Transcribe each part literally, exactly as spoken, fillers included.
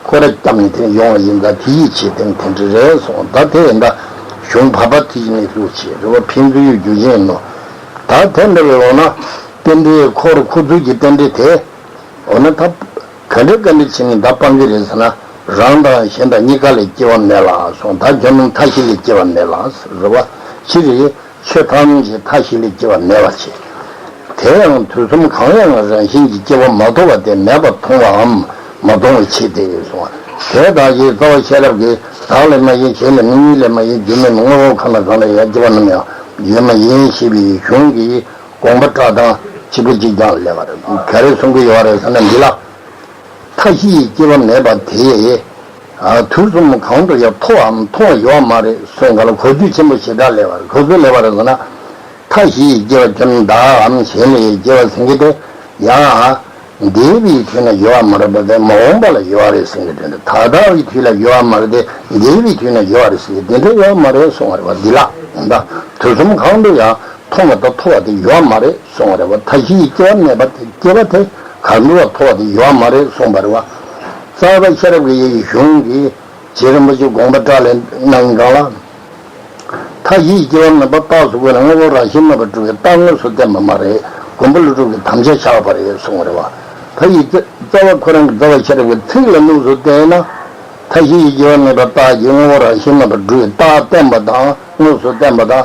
སྐོར་ར་བརྒྱབ་ནས་དེ་ཡོང་བ་ཡིན་ཙང་དེ་ཡི་ཆེད་དོན་དེ་འདྲ་རེད་གསུངས། ད་དེ་ཡིན་ད་གཞུང་བར་པ་དེ་ཡིན་ནས་ལུགས་བྱེད་རེད་བ། ཕན་ཚུན་རྒྱུ་རྐྱེན་ནོ། ད་དེ་འདྲ་བའི་འོག་ན་རྟེན་འབྲེལ་འཁོར་ཁོ་ཚོའི་གི་རྟེན་འབྲེལ་དེ། འོ་ན་ད་ག་འདྲ་ག་འདྲ་བྱས་ནས་ད་སྤང་གི་རེད་ཟེར་ན། རང་དང་གཞན་དང་གཉིས་ཀ་ལས་སྐྱེ་བ་མེད་ལ་གསུངས། ད་ཁྱོད་རྣམས་མཐའ་བཞི་ལས་སྐྱེ་བ་མེད་ལ་རེད་བ། སྤྱིར་ཆོས་ཐམས་ཅད་མཐའ་བཞི་ལས་སྐྱེ་བ་མེད་པར་བྱེད། དེ་ཡང་དུས་གསུམ་གང་ཡང་རང་བཞིན་གྱིས་སྐྱེ་བ་མ་ཐོབ་པ་དེ་མེད་པར་མཐོང་བའམ་མ་མཐོང་བའི་ཕྱིར་ཏེ་གསུངས་པ། དེ་དག་གིས་རྩ་བ་ཤེས་རབ་ཀྱིས་བདག་ལས་མ་གྱུར་གཞན་ལས་མིན་གཉིས་ལས་མ་གྱུར་རྒྱུ་མེད་མིན་དངོས་པོ་གང་དང་གང་ལ་ཡང་སྐྱེ་བ་རྣམས་ཡང་ཡོད་མ་ཡིན་ཞེས་པའི་གཞུང་གི་དགོངས་པ་སྒྲ་དང་གཅིག་པ་གཅིག་རྐྱང་ལ་སླེབས་པ་རེད། ག་རེ་གསུང་གི་ཡོད་རེད་ཟེར་ན་འདི་ལ། མཐའ་བཞི་ཡི་སྐྱེ་བ་མེད་པ་དེ། ཨ། དུས་གསུམ་གང་དུ་ཡང་ཐོབ་བམ་མཐོང་བ་ཡོད་མ་རེད་གསུངས་ག་ལ་གོ་རྒྱུ་ཆེན་པོ་ཞེ་དྲག་སླེབས་པ་རེད། ག་ཚོད་སླེབས་པ་རེད་ཟེར་ན། མཐའ་བཞི་ཡི་སྐྱེ་བ་ཁྱོད་བདག་གམ་གཞན་ལས་སྐྱེ་བ་ཟེར་མཁན་དེ་ཡང་། འདས་པའི་དུས་ན་ཡོད་པ་མ་རེད་པ་དེ་མ་འོངས་པ་ལ་ཡོད་པ་རེད་ཟེར་མཁན་དེ་འདྲ། ད་ལྟ་བའི་དུས་ལ་ཡོད་པ་མ་རེད་དེ་འདས་པའི་དུས་ན་ཡོད་པ་རེད་ཟེར་མཁན་དེ་འདྲ་ཡོད་པ་མ་རེད་གསུངས་པ་རེད་བ། འདི་ལ་ད་དུས་གསུམ་གང་དུ་ཡང་། མཐོང་བ་དང་ཐོབ་པ་དེ་ཡོད་མ་རེད་གསུངས་པ་རེད་བ། མཐའ་བཞི་ཡི་སྐྱེ་བ་མེད་པ་དེ་སྐྱེ་བ་དེ་གང་དུ་བ་ཐོབ་པ་དེ་ཡོད་མ་རེད་གསུངས་པ་རེད་བ། རྩ་བ་ཤེས་རབ་ཀྱི་ཡི་གཞུང་གིས་རྗེ་རིན་པོ་ཆེ་དགོངས་པ་བཀྲལ་ལས་གནང་གང་ལ། མཐའ་བཞི་ཡི་སྐྱེ་བ་མེད་པ་རྟགས་སུ་བཀོད་ནས་དངོས་པོ་རང་བཞིན་མེད་པར་སྒྲུབ་པའི་རྟགས་དངོས་སུ་བསྟན་པ་མ་རེད། མགོན་པོ་ཀླུ་སྒྲུབ་ཀྱིས་དམ་བཅའ་བཞག་པ་རེད་གསུངས་པ་རེད་བ། མཐའ་བཞི་རྩ་བ་ཁོ་རང་གི་རྩ་བ་ཤེས་རབ་ཀྱི་ཚིག་ལ་དངོས་སུ་བསྟན་ན། མཐའ་བཞི་ཡི་སྐྱེ་བ་མེད་པ་རྟགས་ཀྱིས་དངོས་པོ་རང་བཞིན་མེད་པར་སྒྲུབ་པའི་རྟགས་བསྟན་པ་དང་དངོས་སུ་བསྟན་པ་དང་།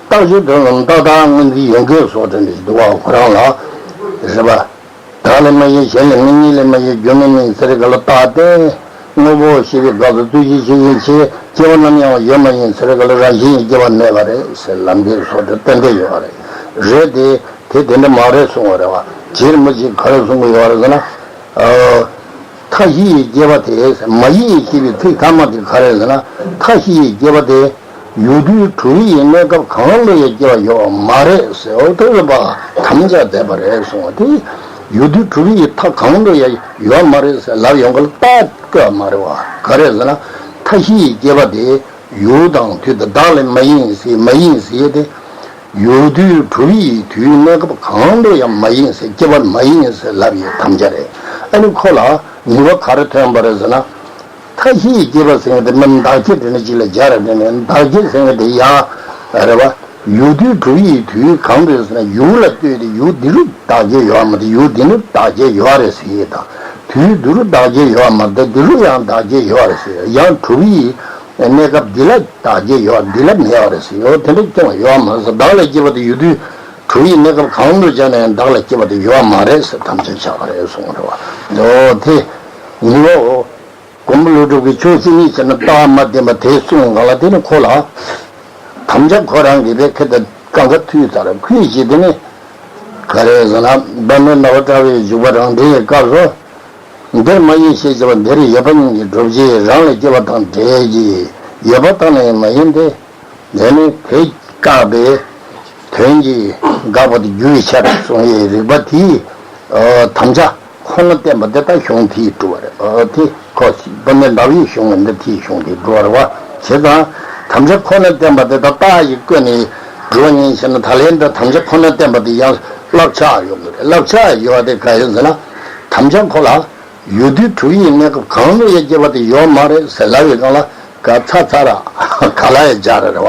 རྟགས་ཆོས་དོན་གསུམ་རྟག་མཐའ་དངོས་འཛིན་ཡོད་དགོས་སོགས་དྲན་པའི་འདུག་བ་ཁོ་རང་ལ། རེད་པ། བདག་ལས་མ་གྱུར་གཞན་ལས་མིན་གཉིས་ལས་མ་གྱུར་རྒྱུ་མེད་མིན་ཟེར་ག་ལ་རྟགས་བསྟན། དངོས་པོ་ཞེས་པའི་སྐབས་སུ་རྩོད་གཞི་ཆོས་ཅན་ཆེ་སྐྱེ་བ་རྣམས་ཡང་ཡོད་མ་ཡིན་ཟེར་ག་ལ་རང་བཞིན་གྱིས་སྐྱེ་བ་མེད་པ་རེད་ཟེར་ལབ་འདོད་སོགས་དེ་བསྟན་འདོད་ཡོད་པ་རེད། རེད་དེ། དེ་དེ་འདྲ་མ་རེད་གསུང་བ་རེད་བ། རྗེ་རིན་པོ་ཆེས་ག་རེ་གསུང་གི་ཡོད་རེད་ཟེར་ན། མཐའ་བཞི་ཡི་སྐྱེ་བ་དེ་མ་ཡིན་ཞེས་པའི་ཚིག་ཐ་མ་དེ་ག་རེ་ཟེར་ན། མཐའ་བཞི་ཡི་སྐྱེ་བ་དེ་ཡུལ་དུས་དྲུག་པའི་གནས་སྐབས་གང་དུ་ཡང་སྐྱེ་བ་ཡོད་པ་མ་རེད་ཟེར། འོ་དེ་ལ་པ་དམ་བཅའ་བསྡད་པ་རེད་གསུངས་པ་དེ། ཡུལ་དུས་དྲུག་པའི་མཐའ་གང་དུ་ཡང་ཡོད་མ་རེད་ཟེར་ལབ་ཡོང་གི་ལ་རྟགས་བཀོད་མ་རེད་བ། ག་རེ་ཟེར་ན། མཐའ་བཞི་ཡི་སྐྱེ་བ་དེ་ཡུལ་དང་དུས་དང་བདག་ལས་མ་ཡིན་ཟེར་མ་ཡིན་ཟེར་དེ། ཡུལ་དུས་དྲུག་པའི་དུས་གནས་སྐབས་གང་དུ་ཡང་མ་ཡིན་ཟེར་སྐྱེ་བ་མ་ཡིན་ཟེར་ལབ་ཡོད་དམ་བཅའ་རེད། ཨ་ནི་ཁོ་ལ་ནུས་པ་ག་རེ་ཐོན་པ་རེད་ཟེར་ན། མཐའ་བཞི་ཡི་སྐྱེ་བ་ཟེར་མཁན་དེ་མིན་བདག་སྐྱེ་དེ་ནི་གཅིག་ལ་སྦྱར་ར་དེ་ནི་བདག་སྐྱེ་ཟེར་མཁན་དེ་ཡང་རེད་བ། ཡུལ་དུས་དྲུག་པའི་དུས་གང་དུ་ཟེར་ན་ཡུལ་ལ་ལྟོས་ཏེ་ཡུལ་འདི་རུ་བདག་སྐྱེ་ཡོད་མ་རེད། ཡུལ་འདི་ནི་བདག་སྐྱེ་ཡོད་རེད་ཟེར་ཡས་དང་། དུས་འདི་རུ་བདག་སྐྱེ་ཡོད་མ་རེད། འདི་རུ་ཡང་བདག་སྐྱེ་ཡོད་རེད་ཟེར་ཡང་དྲུག་པའི་གནས་སྐབས་འདི་ལ་བདག་སྐྱེ་ཡོད་འདི་ལ་མེད་པ་རེད་ཟེར་ཡོད། དེ་འདྲ་སྐྱེ་བ་ཡོད་མ་རེད་ཟེར། བདག་ལ་སྐྱེ་བ་དེ་ཡུལ་དུས་དྲུག་པའི་གནས་སྐབས་གང་དུ་སྦྱར་ན་ཡང་བདག་ལ་སྐྱེ་བ་དེ་ཡོད་མ་རེད་ཟེར་དམ་བཅའ་བཞག་པ་རེད་གསུངས་རེད་བ། འོ་དེ་ཉི་མའོ། མགོན་པོ་ཀླུ་སྒྲུབ་ཀྱིས་ཆོས་སྤྱི་གཉིས་བྱས་ན་རྟགས་མ་བསྟན་པ་དེ་གསུངས་ག་ལ་དེ་ནི་ཁོ་ལ་དམ་བཅའ་ཁོ་རང་གིས་པའི་ཁེ་ད་གང་ག་མཐུད་ཚར་ཁུལ་བྱེད་དེ་ནི་ག་རེ་ཟེར་ན་པདྨའི་ཟླ་བ་བཀྲ་བའི་བཞུགས་པ་རང་འདྲའི་སྐབས་སུ། འདིར་མ་ཡིན་ཞེས་བྱ་བ་འདིར་ཡོད་པ་ཉིད་ཀྱིས་གྲུབ་ཀྱི་རང་ལས་སྐྱེ་བ་དང་འབྲེལ་གྱི་ཡོད་པ་དང་ནི་མ་ཡིན་ཏེ། འདི་ནི་དེ་བཀག་པའི་དོན་གྱིས་དགག་པ་དེ་རྒྱུའི་ཆར་གསུང་ཡི་རིགས་པ་དེའི་དམ་བཅའ་ཁོ་ན་བསྟན་པ་དེ་ལྟར་གཞུང་དེས་གྲུབ་པ་རེད། དེ་ཁོ་པདྨའི་ཟླ་བའི་གཞུང་འདི་དེའི་གཞུང་དེས་གྲུབ་པ་རེད་བ། བྱས་ཙང་དམ་བཅའ་ཁོ་ན་བསྟན་པ་དེ་ལྟར་རྟགས་ཀྱིས་བཀོད་ནས་སྒྲུབ་པ་ཉིད་བྱས་ན་ད་ལན་འདི་དམ་བཅའ་ཁོ་ན་བསྟན་པ་དེ་ཡང་བསླབ་བྱ་ཡོང་གི་རེད། བསླབ་བྱ་ཡོད་པ་དེ་ག་ཡིན་ཟེར་ན། དམ་བཅའ་ཁོ་ལ། ཡུལ་དུས་དྲུག་པའི་གནས་སྐབས་གང་དུ་ཡང་སྐྱེ་བ་དེ་ཡོད་མ་རེད་ཟེར་ལབ་པའི་སྒང་ལ་ག་ཚ་ཚ་ར་ག་ལ་ཡང་སྦྱར་ར་རེད་བ།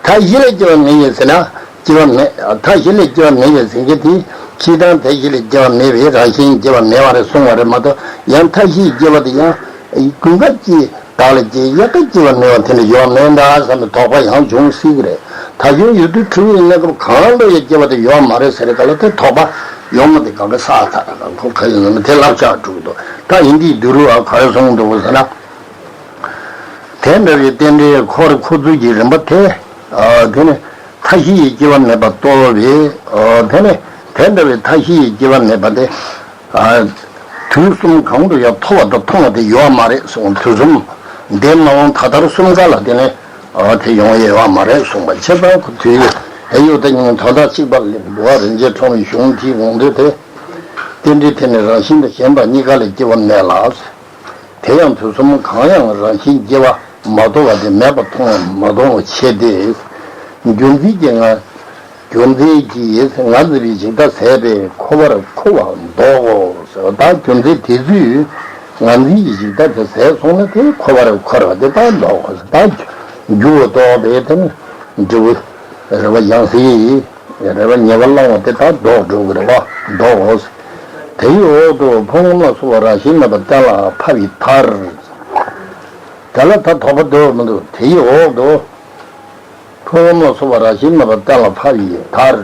མཐའ་བཞི་ལས་སྐྱེ་བ་མེད་ཡིན་ཟེར་ན་སྐྱེ་བ་མེད། མཐའ་བཞི་ལས་སྐྱེ་བ་མེད་པའི་ཟེར་མཁན་དེ་སྤྱིར་བཏང་མཐའ་བཞི་ལས་སྐྱེ་བ་མེད་པའི་རང་བཞིན་སྐྱེ་བ་མེད་པ་རེད་གསུངས་པ་རེད་མ་གཏོགས། ཡང་མཐའ་བཞིའི་སྐྱེ་བ་དེ་ཡང་ཀུན་དགའ་སྐྱེ་བདག་ལ་སྐྱེ་ཡག་ག་སྐྱེ་བ་མེད་པ་དེ་འདྲ་ཡོད་མེད་འདྲ་བསམ་པའི་དོགས་པ་ཡང་འབྱུང་སྲིད་ཀྱི་རེད། ད་གཞུང་ཡུལ་དུས་དྲུག་པའི་གནས་སྐབས་གང་དུ་ཡང་སྐྱེ་བ་དེ་ཡོད་མ་རེད་ཟེར་ག་ལ་དེ་དོགས་པ་ཡོང་མ་དེ་གང་ག་ས་ཐག་ཁོ་ག་ཡིན་ན་དེ་བསླབ་བྱ་དྲུག་ཏུ་ད་ཡིན་དེའི་དུས་རུ་ཨ་ག་རེ་གསུངས་འདུག་ཟེར་ན། དེ་འདྲ་བའི་རྟེན་འབྲེལ་འཁོར་ཁོ་ཚོའི་གི་རིམ་པ་དེ། དེ་ནི་མཐའ་བཞི་ཡི་སྐྱེ་བ་མེད་པ་རྟོགས་པས། དེ་ནི་དེ་འདྲ་བའི་མཐའ་བཞི་ཡི་སྐྱེ་བ་མེད་པ་དེ། དུས་གསུམ་གང་དུ་ཡང་ཐོབ་པ་དང་མཐོང་བ་དེ་ཡོད་མ་རེད་གསུངས། དུས་གསུམ་འདས་མ་འོངས་ད་ལྟར་གསུམ་ཀ་ལ་དེ་ནི་དེ་ཡོང་ཡས་ཡོད་མ་རེད་གསུངས་པ། ཁྱེད་ཚང་ཁོ་དུས་ཡུན་ཡོད་དེ་ཉིན་དོན་དག་གཅིག་པ་ལས་འགྲོ་བ་རིན་ཆེན་ཁྲོམ་པའི་གཞུང་དེའི་དགོངས་དོན་དེ། རྟེན་འབྲེལ་དེ་ནི་རང་བཞིན་དང་གཞན་དང་གཉིས་ཀ་ལས་སྐྱེ་བ་མེད་ལ། དེ་ཡང་དུས་གསུམ་གང་ཡང་རང་བཞིན་སྐྱེ་བ་མ་རྟོགས་པ་དེ་མེད་པར་མཐོང་བ་མ་མཐོང་བའི་ཕྱིར་ཏེ། རྒྱུ་མཚན་གྱིས་ང་། རྒྱུ་མཚན་གྱིས་ང་འཛིན་པའི་འཇིག་ལྟ་ཟད་པས་འཁོར་བར་འཁོར་བ་ལྡོག་གོ། ད་རྒྱུ་མཚན་དེ་ཚོས་ ངར་འཛིན་གྱི་ཞིག་ད་དེ་ཟད་སོང་ན་དེ་འཁོར་བར་འཁོར་བ་དེ་ད་ལྡོག་གོ། ད་འགྱུར་བ་ལྡོག་པའི་དེ་ནི་འབྲས་བུ་རེད་བ། ཡང་སྲིད་རེད་བ། ཉེ་བར་བླང་བ་དེ་ད་ལྡོག་འགྲོ་གི་རེད་བ། ལྡོག་གོ། དེའི་འོག་ཏུ་ཕུང་ཁམས་ལ་སོགས་པ་རང་བཞིན་མེད་པ་གཏན་ལ་ཕབ་པའི་མཐར། དེ་ལ་ད་དོགས་པ་འདོད་མི་འདུག་དེའི་འོག་ཏུ་ཕུང་ཁམས་ལ་སོགས་པ་རང་བཞིན་མེད་པ་གཏན་ལ་ཕབ་པའི་མཐར།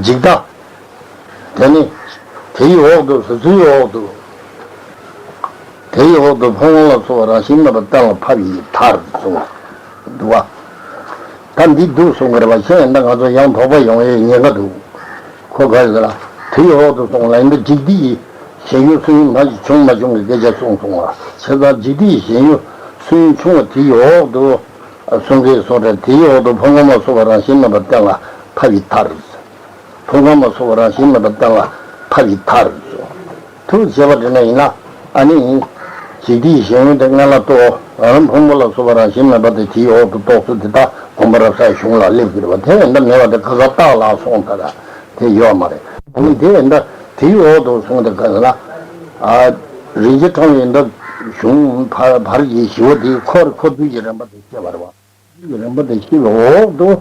འཇིག་ལྟ། དེ་ནི་དེའི་འོག་ཏུ་སོ་སོའི་འོག་ཏུ། དེའི་འོག་ཏུ་ཕུང་ཁམས་ལ་སོགས་པ་རང་བཞིན་མེད་པ་གཏན་ལ་ཕབ་པའི་མཐར་གསུངས་འདུག་བ། ད་འདི་འདུག་གསུང་གི་རེད་བ། ཤེས་ཡོན་ད་ང་ཚོ་ཡང་དོགས་པ་ཡོང་ཡའི་ཉེན་ཁ་འདུག་ཁོ་ག་རེ་ཟེར་ལ། དེའི་འོག་ཏུ་གསུངས་ལ་ཡིན་ད་འཇིག་ལྟའི་ཞེན་ཡུལ་སོ་སོའི་མ་ཞིག་བྱུང་མ་བྱུང་གི་སྐད་ཆ་གསུངས་སོང་བ། བྱས་ཙང་འཇིག་ལྟའི་ཞེན་ཡུལ་སོ་སོའི་བྱུང་བ་དེའི་འོག་ཏུ་གསུང་གི་སོང་དྲན། དེའི་འོག་ཏུ་ཕུང་ཁམས་ལ་སོགས་པ་རང་བཞིན་མེད་པ་གཏན་ལ་ཕབ་པའི་མཐར། ཕུང་ཁམས་ལ་སོགས་པ་རང་བཞིན་མེད་པ་གཏན་ལ་ཕབ་པའི་མཐར། ཐུགས་བྱས་པ་དྲན་ན་ཡིན་ན། ཨ་ནི། འཇིག་ལྟའི་ཞེན་ཡུལ་དེ་སྔོན་ལ་རྟོགས། ཨ་ཕུང་པོ་ལ་སོགས་པ་རང་བཞིན་མེད་པ་དེ་དེའི་འོག་ཏུ་རྟོགས་ཚུལ་དེ་དག་དགོངས་པ་རབ་གསལ་གཞུང་ལ་སླེབས་ཀྱི་རེད་བ། དེ་ཡིན་ད་མེད་པ་དེ་ཁ་སང་རྟགས་ལ་སོང་ད་ད་དེ་ཡོད་མ་རེད། ཨ་ནི་དེ་ཡིན་ད་དེའི་འོག་ཏུ་སོང་དེ་ག་ལ། ཨ། རིན་ཆེན་ཕྲེང་བའི་ད་གཞུང་བར་བར་གྱི་ཞི་བ་དེའི་འཁོར་འཁོར་ཚུལ་གྱི་རིམ་པ་དེ་བཤད་པ་རེད་བ། རིམ་པ་དེ་ཤེས་པའི་འོག་ཏུ།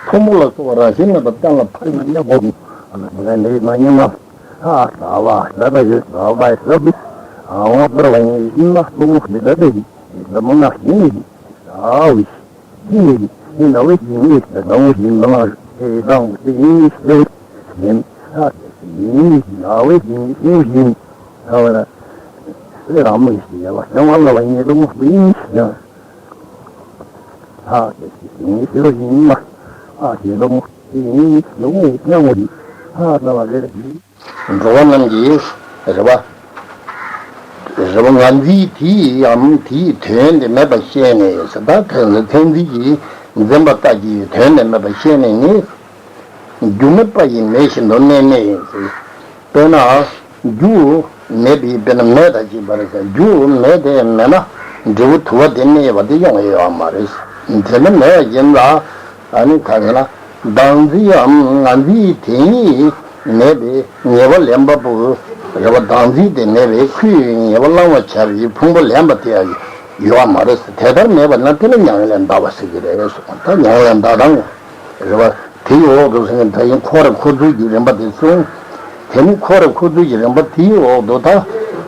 ཕུང་པོ་ལ་སོགས་པ་རང་བཞིན་མེད་པ་གཏན་ལ་ཕབ་པའི་གནས་སྐབས་སུ། ཨ་ལ་འདི་ལས་འདི་མ་ཉམས་ན། ཨ་ས་བ་ས་བ་ཞེས་ས་བ་ས་བི། ཨ་འོང་པར་བ་ཡིན་ན་སྟོང་ཞེས་པ་དེ་ཡིན། ད་མོ་ན་ཡིན་ནི། ཨ་བི། ཡིན་ནི། ཡིན་ན་བི་ཡིན་ནི། ད་འོང་ཡིན་ན་ཨེ་དང་དེ་ཡིན་ནི་ཞེས་ཡིན། ཨ་ཡིན་ནི། ཨ་བི་ཡིན་ནི་ཡིན། ཨ་བ་ན། ཨེ་རང་མོ་ཞེས་ཡ་བ་ཡང་བ་ལ་བ་ཡིན་ནི་ཡིན་ཞེས། ལྷག་ཏུ་ཞིག་ཡིན་ཞུ་ཡིན་ན། ཨ་ཞེས་ལོ་མོ་ཞིག་ཡིན་ཞུ་ངོ་སྙམ་བ་ཡིན། ལྷག་ལྟ་བ་རེ་རེ་ཡིན། འགྲོ་བ་རྣམས་ཀྱི་རེ་བ། རེ་བ་ངར་འཛིན་དེའམ་དེའི་དོན་དེ་མེད་པར་ཤེས་ནས་ཟེར། ད་དོན་ལ་མཚན་འཛིན་གྱི་འཛིན་པ་ལྟ་ཅི་དོན་དེ་མེད་པར་ཤེས་ནས་ནི། རྒྱུ་མེད་པ་ཡི་མེད་བཞིན་དུ་གནས་མེད་ཟེར། དཔེར་ན། རྒྱུ་མེད་པའི་དཔེར་ན་མེ་དང་བཅས་པ་རེད་ཟེར། རྒྱུ་མེ་དེ་མེད་ན་འབྲས་བུ་དུ་བ་དེ་གནས་པ་དེ་ཡོང་ཡ་ཡོད་མ་རེད། དེ་ནི་མེད་པ་ཡིན་ལ། ཨ་ནི་ག་རེ་ལ། བདག་འཛིན་ཡང་ངར་འཛིན་དེ་ཉིད་མེད་པའི་ཉེས་པ་ལེན་པ་པོ་རེད་བ། བདག་འཛིན་དེ་མེད་པའི་ཁོའི་ཉེས་པ་བླང་བར་བྱ་བའི་ཕུང་པོ་ལེན་པ་དེ་ཡང་ཡོད་མ་རེད། དེ་ལྟར་མེད་པ་ན་དེ་ལ་མྱ་ངན་ལས་འདའ་བ་ཟེར་གྱི་རེད་གསུངས། ད་མྱ་ངན་ལས་འདའ་སྟངས། རེད་བ། དེའི་འོག་ཏུ་ཟེར་ནས་ད་ཡིན་འཁོར་རབ་འཁོར་ཚུལ་གྱི་རིམ་པ་དེ་གསུངས། དེ་ནི་འཁོར་རབ་འཁོར་ཚུལ་གྱི་རིམ་པ་དེའི་འོག་ཏུ་ད།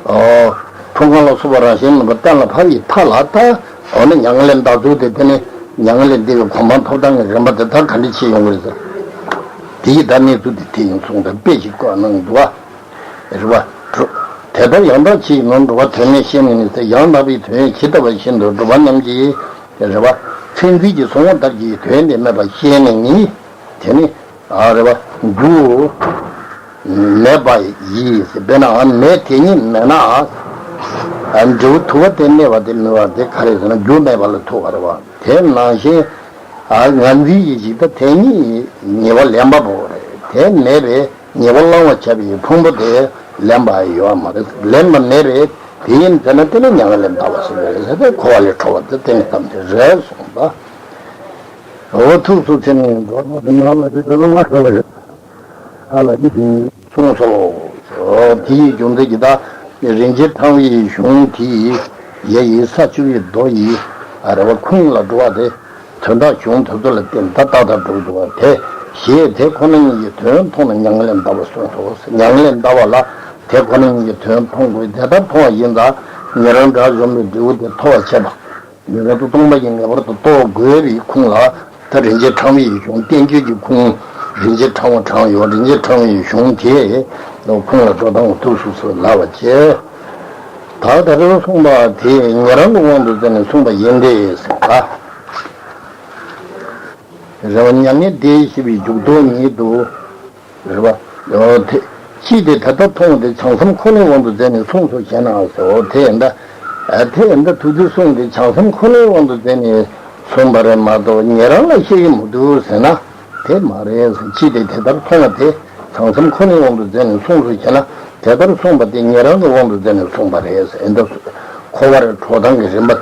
ཨོ། ཕུང་ཁམས་ལ་སོགས་པ་རང་བཞིན་མེད་པ་གཏན་ལ་ཕབ་པའི་མཐའ་ལ་ད། འོ་ན་མྱ་ངན་ལས་འདའ་ཚུལ་དེ་དེ་ནི་མྱ་ངན་ལས་འདའ་བའི་གོ་འཕང་ཐོབ་སྟངས་ཀྱི་རིམ་པ་དེ་ད་ག་འདྲ་ཅིག་ཡོང་གི་རེད་ཟེར། དེ་ཡི་ད་གནས་ཚུལ་དེ་དེ་ཡིན་གསུངས་ཏེ་དཔེ་ཞིག་བཀོད་གནང་འདུག་བ། རེད་བ། དེ་ལྟར་ཡང་དག་ཕྱིའི་ནོར་འགྲོ་བ་དོན་མེད་ཤེས་ནས་ནི་ཟེར། ཡང་དག་པའི་དོན་ཇི་ལྟ་བ་བཞིན་དུ་སྒྲུབ་པ་རྣམས་ཀྱིས། རེད་བ། མཚན་འཛིན་གྱི་གཟུང་བ་ལྟར་གྱི་དོན་དེ་མེད་པར་ཤེས་ནས་ནི། དེ་ནི། ཨ་རེད་བ། རྒྱུ་མེད་པ་ཡིས་དཔེར་ན་མེ་དེ་ཉིད་མེད་ན། ཨ་འབྲས་བུ་དུ་བ་དེ་གནས་པ་དེ་མེད་པ་དེ་ག་རེ་ཟེར་ན་རྒྱུ་མེད་པ་ལ་ཐུག་པ་རེད་བ། དེ་ནང་བཞིན། ཨ་ངར་འཛིན་གྱི་ཞིག་ད་དེ་ཉིད་ཉེས་པ་ལེན་པ་པོ་རེད། དེ་མེད་པས་ཉེས་པ་བླང་བར་བྱ་བའི་ཕུང་པོ་དེ་ལེན་པ་ཡོད་མ་རེད། ལེན་པ་མེད་པས་དེ་ཡིན་ཟེར་ན་དེ་ནི་མྱ་ངན་ལས་འདའ་བ་ཟེར་བ་རེད་ཟེར་ཏེ་འཁོར་བ་ལས་གྲོལ་བ་དེ་དེ་ནི་གཏམ་དེ་རེད་གསུངས་པ། འོ་ཐུགས་སུ་ཆུད་ནས་འགྲོ་བ་དེ་ང་ལ་དེ་ལྟར་མ་ཟེར་བ་རེད། ཨ་ལ་འདི་བཞིན་གསུངས་སོ། དེའི་རྒྱུ་མཚན་གྱིས་ད་རིན་ཆེན་ཕྲེང་བའི་གཞུང་དེའི་ཡ་ཡི་ས་བཅུ་པའི་མདོ་ཡི་ཨ་རེད་བ་ཁུངས་ལ་འགྲོ་བ་དེ། དོན་དག་གཞུང་དེ་ཚོ་ལ་བརྟེན་ད་ཏག་ཏག་འགྲོ་འདུག་བ་དེ། ཞེས་དེ་ཁོ་ན་ཉིད་ཀྱི་དོན་མཐོང་ན་མྱ་ངན་ལས་འདའ་བར་གསུངས་སོ། མྱ་ངན་ལས་འདའ་བ་ལ་དེ་ཁོ་ན་ཉིད་ཀྱི་དོན་མཐོང་དགོས། དེ་ལྟར་མཐོང་བ་ཡིན་ཙང་ཉན་རང་དགྲ་བཅོམ་པའི་འབྲས་བུ་དེ་ཐོབ་པར་བྱེད་པ། ངེས་པར་དུ་སྟོང་པ་ཉིད་ངེས་པར་དུ་རྟོགས་དགོས་པའི་ཁུངས་ལ་ད་རིན་ཆེན་ཕྲེང་བའི་གཞུང་བསྟན་བཅོས་ཀྱི་ཁུངས་རིན་ཆེན་ཕྲེང་བ་དྲངས་ཡོད། རིན་ཆེན་ཕྲེང་བའི་གཞུང་དེ་ཁུངས་ལ་འགྲོ་སྟངས་ཐུགས་སུ་ཆུད་ལབ་པ་བྱས། ད་ད་རེས་གསུངས་པ་དེ་ཉན་རང་གི་དབང་དུ་མཛད་ནས་གསུངས་པ་ཡིན་ཏེ་ཟེར་ད། རེ་བ་མྱ་ངན་འདས་ཞེས་པའི་མཇུག་ཐོགས་ཉིད་དུ། རེད་བ། ཨོ་དེ། ཅི་སྟེ་དེ་ལྟར་མཐོང་སྟེ་བྱང་སེམས་ཁོ་ནའི་དབང་དུ་མཛད་ནས་གསུངས་སོ་ཞེ་ན་ཟེར། ཨོ་དེ་ཡིན་ད། ཨ་དེ་ཡིན་ད་ཐུགས་རྗེ་གསུངས་ཏེ་བྱང་སེམས་ཁོ་ནའི་དབང་དུ་མཛད་ནས་གསུངས་པ་རེད་མ་གཏོགས་ཉན་རང་ལ་བཤད་ཀྱི་མི་འདུག་ཟེར་ན། དེ་མ་རེད་ཟེར། ཅི་སྟེ་དེ་ལྟར་མཐོང་བ་དེ་བྱང་སེམས་ཁོ་ནའི་དབང་དུ་མཛད་ནས་གསུངས་སོ་ཞེ་ན། དེ་ལྟར་གསུངས་པ་དེ་ཉན་རང་གི་དབང་དུ་མཛད་ནས་གསུངས་པ་རེད་ཟེར། ཨེ་འདྲ་འཁོར་བར་འགྲོ་སྟངས་ཀྱི་རིམ་པ་དེ།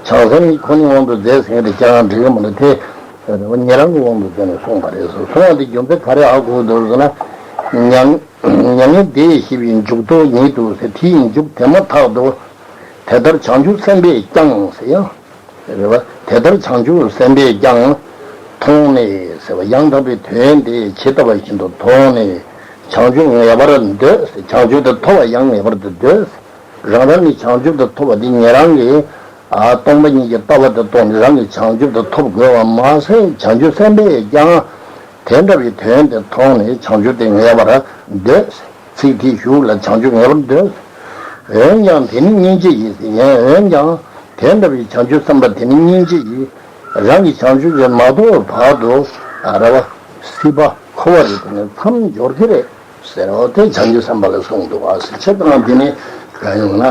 བྱང་སེམས་ཁོ་ནའི་དབང་དུ་མཛད་ཟེར་ཡག་དེ་ཁྱེད་རང་འགྲིག་གི་མ་རེད་དེ། ཉན་རང་གི་དབང་དུ་མཛད་ནས་གསུངས་པ་རེད་ཟེར། གསུངས་པ་དེ་རྒྱུ་མཚན་ག་རེ་ཨ་དགོས་འདུག་ཟེར་ན། མྱང་ མྱ་ངན་འདས་ཞི་བའི་མཇུག་ཏུ་ཉིད་དུ་ཟེར། དེ་ཡི་མཇུག་དེ་མ་ཐག་ཏུ། དེ་ལྟར་བྱང་ཆུབ་སེམས་དཔས་ཀྱང་ཟེར་ཡང་། རེད་བ། དེ་ལྟར་བྱང་ཆུབ་སེམས་དཔས་ཀྱང་མཐོང་ནས་ཟེར་བ། ཡང་དག་པའི་དོན་དེ་ཇི་ལྟ་བ་བཞིན་དུ་མཐོང་ནས་བྱང་ཆུབ་ངེས་པར་འདོད་ཟེར། བྱང་ཆུབ་དེ་ཐོབ་པ་ཡང་ངེས་པར་དུ་འདོད་ཟེར། རང་རང་གི་བྱང་ཆུབ་དེ་ཐོབ་པ་དེ་ཉན་རང་གི་ཨ་སྟོང་པ་ཉིད་ཀྱི་ལྟ་བ་དེ་རྟོགས་ནས་རང་གི་བྱང་ཆུབ་དེ་ཐོབ་དགོས་པ་མ་ཟད། བྱང་ཆུབ་སེམས་དཔས་ཀྱང་དེ་འདྲ་བའི་དོན་དེ་མཐོང་ནས་བྱང་ཆུབ་དེ་ངེས་པར་འདོད། ཚིག་དེའི་གཞུག་ལ་བྱང་ཆུབ་ངེས་པར་འདོད། འོན་ཀྱང་དེ་ནི་སྙིང་རྗེ་ཡིས་ཟེར། ཡང་འོན་ཀྱང་དེ་འདྲ་བའི་བྱང་ཆུབ་སེམས་དཔའ་དེ་ནི་སྙིང་རྗེ་ཡིས་རང་གི་བྱང་ཆུབ་དེ་མ་ཐོབ་བར་དུ་ཨ་ར་བ་སྲིད་པ་འཁོར་བ་རེ་དེ་ནི་མཚམས་སྦྱོར་གྱི་རེད། ཟེར་བ་དེ་བྱང་ཆུབ་སེམས་དཔའ་ལ་གསུངས་འདུག་བ། ཟེར་ཆེད་དང་དེ་ནི་གང་ཡོང་ན།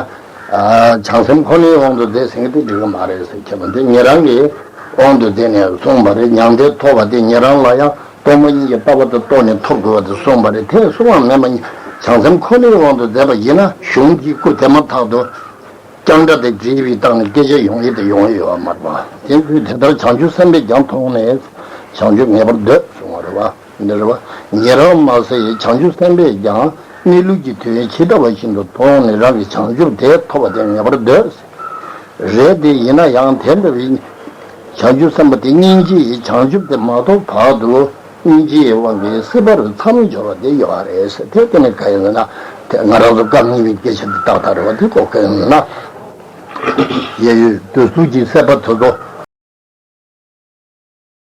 བྱང་སེམས་ཁོ་ནའི་དབང་དུ་མཛད་ཟེར་མཁན་དེ་འགྲིག་གི་མ་རེད་ཟེར། ཁྱད་པར་དེ་ཉན་རང་གི་དབང་དུ་མཛད་ནས་གསུངས་པ་རེད། མྱང་འདས་ཐོབ་པ་དེ་ཉན་རང་ལ་ཡང་སྟོང་པ་ཉིད་ཀྱི་ལྟ་བ་དེ་རྟོགས་ནས་ཐོབ་དགོས་པ་དེ་གསུངས་པ་རེད། དེ་གསུངས་པ་མེད་པ་བྱང་སེམས་ཁོ་ནའི་དབང་དུ་མཛད་པ་ཡིན་ན་གཞུང་གི་སྐུ་དེ་མ་ཐག་ཏུ། རྐྱང་སྒྲ་དེ་བྲིས་པའི་སྟེང་ནས་སྐད་ཆ་ཡོང་ཡི་དེ་ཡོང་ཡི་ཡོད་མ་རེད་པ། དེ་དུས་དེ་ལྟར་བྱང་ཆུབ་སེམས་དཔས་ཀྱང་མཐོང་ནས་བྱང་ཆུབ་ངེས་པར་འདོད་གསུངས་པ་རེད་པ། འདི་རེད་པ། ཉན་རང་མ་ཟད་བྱང་ཆུབ་སེམས་དཔས་ཀྱང་གནས་ལུགས་ཀྱི་དོན་ཇི་ལྟ་བ་བཞིན་དུ་མཐོང་ནས་རང་གི་བྱང་ཆུབ་དེ་ཐོབ་པ་དེ་ངེས་པར་འདོད། རེད་དེ་ཡིན་ན་ཡང་དེ་འདྲ་བའི་བྱང་ཆུབ་སེམས་དཔའ་དེ་སྙིང་རྗེ་ཡིས་བྱང་ཆུབ་དེ་མ་ཐོབ་བར་དུ། སྙིང་རྗེའི་དབང་གིས་སྲིད་པར་མཚམས་སྦྱོར་བ་དེ་ཡོད་རེད་ཟེར། དེ་དེ་ནི་ག་ཡིན་ཟེར་ན། དེ་ང་རང་ཚོ་སྐབས་གཉིས་པའི་སྐད་ཆ་དེ་ཏག་ཏག་རེད་བ། དེ་གོ་ག་ཡིན་ཟེར་ན། གཡས་གཡོན་འདོད་གསུམ་གྱི་སྲེད་པ་དེ་ཚོ་